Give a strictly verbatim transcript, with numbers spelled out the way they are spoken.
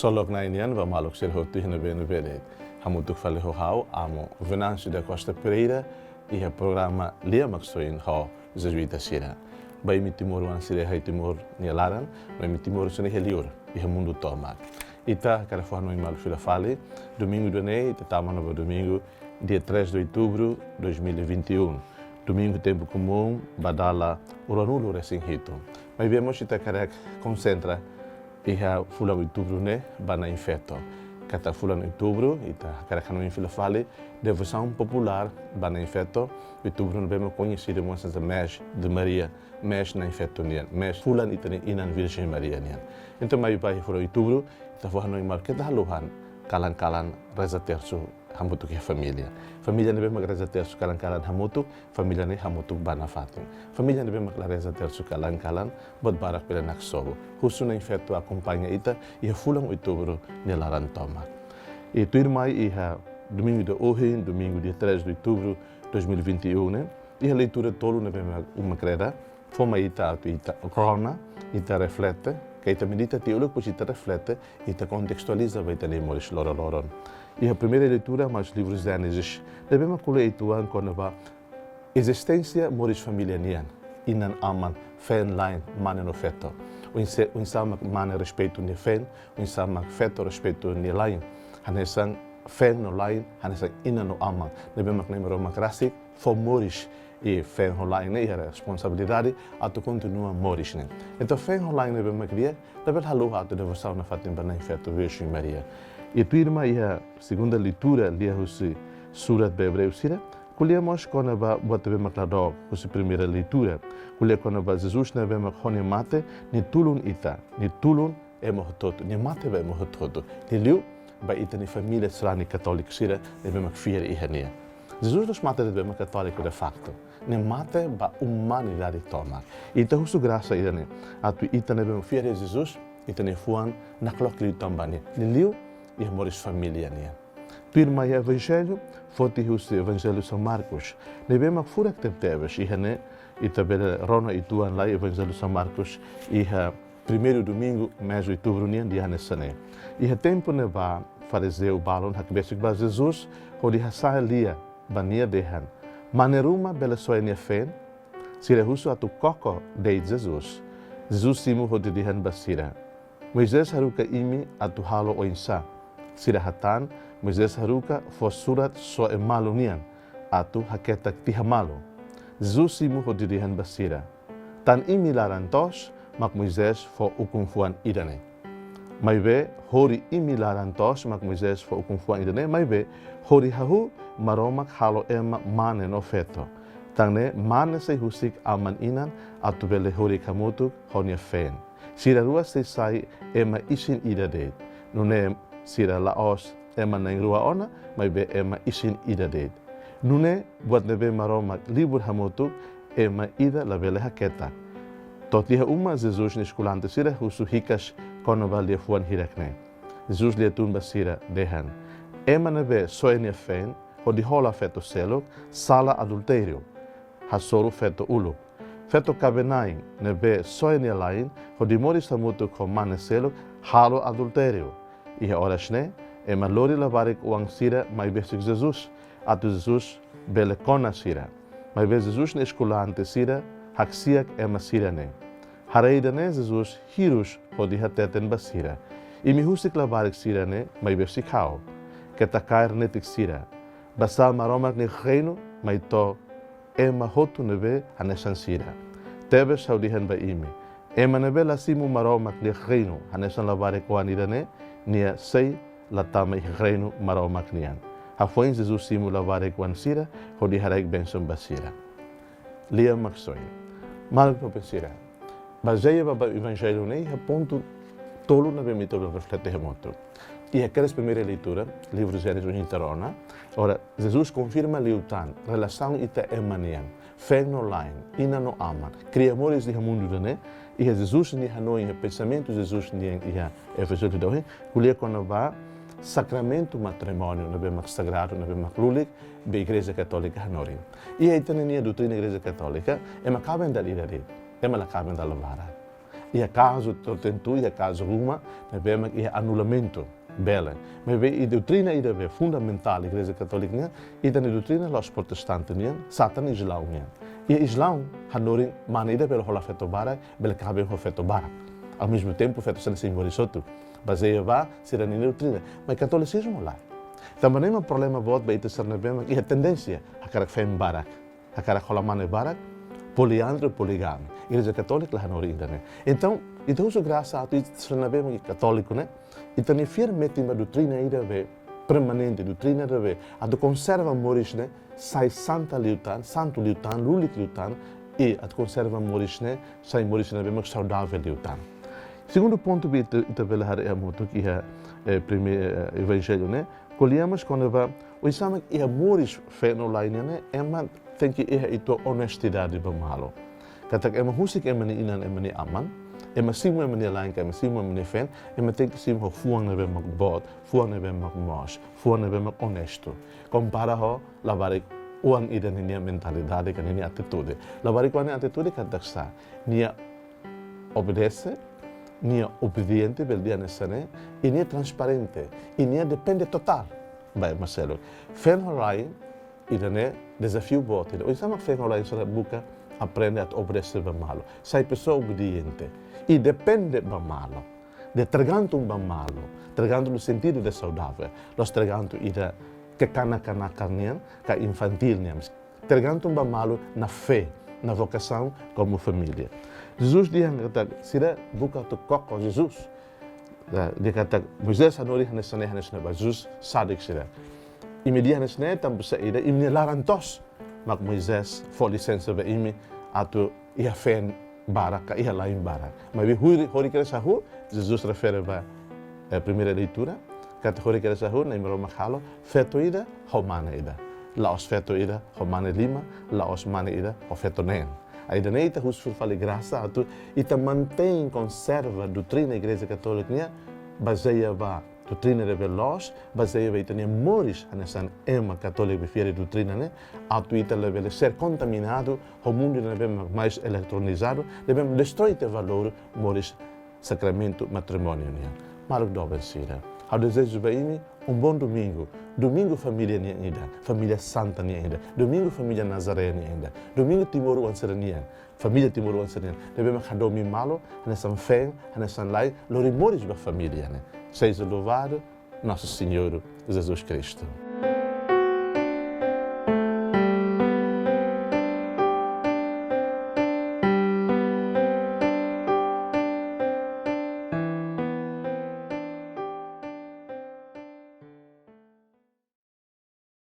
Ksolok Na'i nian ba maluk sira hotu iha ne'ebé-ne'ebé de'it. Hamutuk fali ho ha'u, Amo Venâncio da Costa Pereira, iha programa Lia Maksoin ho Jesuita sira. Ba imi timoroan sira iha Timor nia laran, ba imi timoroan sira iha liur, iha mundu tomak. Ita hakarak fó hanoin malu fila fali, domingu ida-ne'e, ita tama ona ba domingu, dia três de outubro de dois mil e vinte e um. Domingu tempu komún ba dala ruanulu-resin-hitu. Maibé mós ita hakarak konsentra iha fulan Outubru ne'e ba Na'in Feto. Katak fulan Outubru, ita hakarak hanoin fila fali, devosaun populár ba Na'in Feto, Outubru ne'ebé mak koñesidu mós hanesan mês de Maria, mês Na'in Feto nian, mês fulan ita-nia Inan Virjen Maria nian. Entaun, maibé ba fulan Outubru, ita fó hanoin malu keta haluha kalan-kalan reza tersu hamutuk iha família. Família ne'ebé mak reza tersu kalan-kalan hamutuk, família ne'e hamutuk ba nafatin. Família ne'ebé mak la reza tersu kalan-kalan, buat barak bele naksobu. Husu Na'in Feto akompaña ita iha fulan Outubru nia laran tomak. I tuirmai iha domingu ida ohin, domingu dia três de outubro de dois mil e vinte e um ne'e, iha leitura tolu ne'ebé mak uma kreda fó mai ita atu ita rona, ita reflete, ka ita medita tiha uluk, depois ita reflete, ita kontestualiza ba ita-nia moris loroloron. Iha primeira leitura mai husi livru Génesis, ne'ebé mak ko'alia uitoan kona-ba ezisténsia moris família nian, inan-aman, feen-la'en, mane no feto. Oinsá, oinsá mak mane respeitu nia feen, oinsá mak feto respeitu nia la'en. Hanesan feen no la'en, hanesan inan no aman. Ne'ebé mak Nai Maromak rasik fó moris, i feen ho la'en ne'e iha responsabilidade atu kontinua moris ne'e. Entaun, feen ho la'en ne'ebé mak di'ak, labele haluha atu devosaun nafatin ba Na'in Feto Virjen Maria. I tuirmai iha segunda leitura, lia husi surat ba Ebreu sira, ko'alia mós kona-ba buat ne'ebé mak la dook husi primeira leitura. Ko'alia kona-ba Jesus ne'ebé mak ho nia mate, nia tulun ita, nia tulun ema hotu-hotu, nia mate ba ema hotu-hotu. Liuliu ba ita-nia família sarani katóliku sira ne'ebé mak fiar iha nia. Jesus la'ós mate de'it ba ema katóliku de facto. Nia mate ba umanidade tomak. Ita husu grasa ida-ne'e, atu ita ne'ebé mak fiar iha Jesus, ita-nia fuan nakloke liután ba nia. Liuliu iha moris família nian. Tuirmai iha Evanjellu, foti husi Evanjellu São Marcos. Ne'ebé mak furak tebetebes, iha ne'e ita bele rona uitoan lai Evanjellu São Marcos iha primeiru domingu mês Outubru nian, dehan hanesan ne'e: Iha tempu ne'ebá, farizeu balun hakbesik ba Jesus, hodi hasa'e lia ba nia dehan: Mane ruma bele soe nia feen? Sira husu atu koko de'it Jesus. Jesus simu hodi dehan ba sira: Moisés haruka imi atu halo oinsá? Sira hatán: Moisés haruka fó surat soe malu nian, atu haketak tiha malu. Jesus simu hodi dehan ba sira: Tan imi laran toos mak Moisés fó ukun-fuan ida-ne'e. Maibé hori imi laran toos mak Moisés fó ukun-fuan ida-ne'e, maibé hori hahú Maromak halo ema mane no feto. Tan ne'e mane sei husik aman-inan atu bele horik hamutuk ho nia feen. Sira rua sei sai ema isin ida de'it. Nune'e sira la'ós ema na'in-rua ona, maibé ema isin ida de'it. Nune'e buat ne'ebé Maromak libur hamutuk, ema ida labele haketak. To'o tiha uma, Jesus nia eskolante sira husu hikas kona-ba liafuan hirak-ne'e. Jesus lia tun ba sira dehan: Ema ne'ebé soe nia feen hodi hola feto seluk, sala adultériu, hasoru feto uluk. Feto kaben-na'in ne'ebé soe nia la'en hodi moris hamutuk ho mane seluk, halo adultériu. Iha oras ne'e, ema lori labarik-oan sira mai besik Jesus, atu Jesus bele kona sira. Maibé Jesus nia eskolante sira haksi'ak ema sira-ne'e. Haree ida-ne'e, Jesus hirus hodi hateten ba sira: Imi husik labarik sira-ne'e mai besik ha'u. Keta kaer netik sira. Basá Maromak nia reinu mai to'o ema hotu ne'ebé hanesan sira. Tebes ha'u dehan ba imi: Ema ne'ebé la simu Maromak nia reinu hanesan labarik-oan ida-ne'e, nia sei la tama iha reinu Maromak nian. Hafoin Jesus simu labarik-oan sira hodi haraik bensaun ba sira. Lia Maksoin. Maluk doben sira, bazeia ba, ba Evanjellu ne'e iha pontu tolu ne'ebé mak ita bele reflete hamutuk. Iha kedas primeira leitura, livru Génesis ita rona, ora, Jesus konfirma liután relasaun ita ema nian, feen no la'en, inan no aman, kria moris iha mundu ida-ne'e, iha Jesus nia hanoin, iha pensamentu Jesus nian iha Evanjellu ida ohin, ko'alia kona-ba sakramentu matrimóniu ne'ebé mak sagradu, ne'ebé mak lulik be Igreja Katólika hanorin. Iha ita-nia doutrina Igreja Katólika, ema kaben dala ida de'it, ema la kaben dala barak. Iha kazu tertentu, iha kazu ruma ne'ebé mak iha anulamentu, bele. Maibé iha doutrina ida be fundamentál Igreja Katólika nian, ita-nia doutrina la'ós protestante nian, sá tan Islaun nian. Iha Islaun hanorin mane ida bele hola feto barak, bele kaben ho feto barak. Ao mesmo tempo feto sira ne'e simboliza hotu. Bazeia ba sira-nia doutrina. Maibé Katolisizmu lae. Tanba ne'e mak problema boot ba ita sira ne'ebé mak iha tendénsia hakarak feen barak, hakarak hola mane barak, poliandru, poligami. Igreja Katólika la hanorin ida-ne'e. Entaun, ita husu grasa atu ita sira ne'ebé mak katóliku ne'e, ita-nia fiar metin ba doutrina ida be permanente, doutrina ida be atu konserva moris ne'e sai santa liután, santu liután, lulik liután, i atu konserva moris ne'e sai moris ne'ebé mak saudavel liután. Segundu pontu be ita, ita bele haree hamutuk iha, eh, prime-, eh, Evanjellu ne'e, ko'alia mós kona-ba oinsá mak iha moris feen no la'en nian ne'e, ema tenke iha uitoan onestidade ba malu. Katak ema husik ema nia inan, ema nia aman, ema simu ema nia la'en ka ema simu ema nia feen, ema tenke simu ho fuan ne'ebé mak boot, fuan ne'ebé mak moos, fuan ne'ebé mak onestu. Kompara ho labarik oan ida ninia mentalidade ka ninia atitude. Labarik oan nia atitude katak sá, nia obedese, nia obediente, bele dehan hanesan ne'e, i nia transparente, i nia depende totál ba ema seluk. Feen ho la'en, ida-ne'e dezafiu boot ida. Oinsá mak feen ho la'en sira buka aprende atu obedese ba malu, sai pesoa obediente, i depende ba malu. Ida tergantung ba malu, tergantung no sentidu ida saudavel, la'ós tergantung ida kekanak-kanakan nian, ka infantíl nian. Tergantung ba malu nia fé, nia vokasaun komu família. Jesus dehan katak sira buka atu koko Jesus. Nah, dehan katak Moisés hanorin hanesan ne'e, hanesan ne'e ba Jesus, sadik sira. Imi dehan hanesan ne'e tanba saida, imi-nia laran toos mak Moisés fó lisensa ba imi atu iha feen barak ka iha la'en barak. Maibé hori, hori kedas hahú, Jesus refere ba, eh, primeira leitura, katak hori kedas hahú, Nai Maromak halo feto ida ho mane ida. La'ós feto ida ho mane lima, la'ós mane ida ho feto neen. Ida-ne'e ita husu fali grasa atu ita mantein, konserva doutrina Igreja Katólika nian, bazeia ba doutrina ne'ebé loos, bazeia ba ita-nia moris hanesan ema katóliku be fiar doutrina ne'e, atu ita labele ser kontaminadu ho mundu ne'ebé mais eletronizadu, ne'ebé destrói tiha valór moris sakramentu matrimóniu nian. Maluk doben sira, ha'u dezeja ba imi um bom domingo. Domingu família nian ida, família santa nian ida. Domingu família Nazaré nian ida. Domingu timoroan sira nian, família timoroan sira nian. Ne'ebé mak hadomi malu hanesan feen, hanesan la'en, lori moris ba família ne'e. Seja louvado Nosso Senhor Jesus Cristo.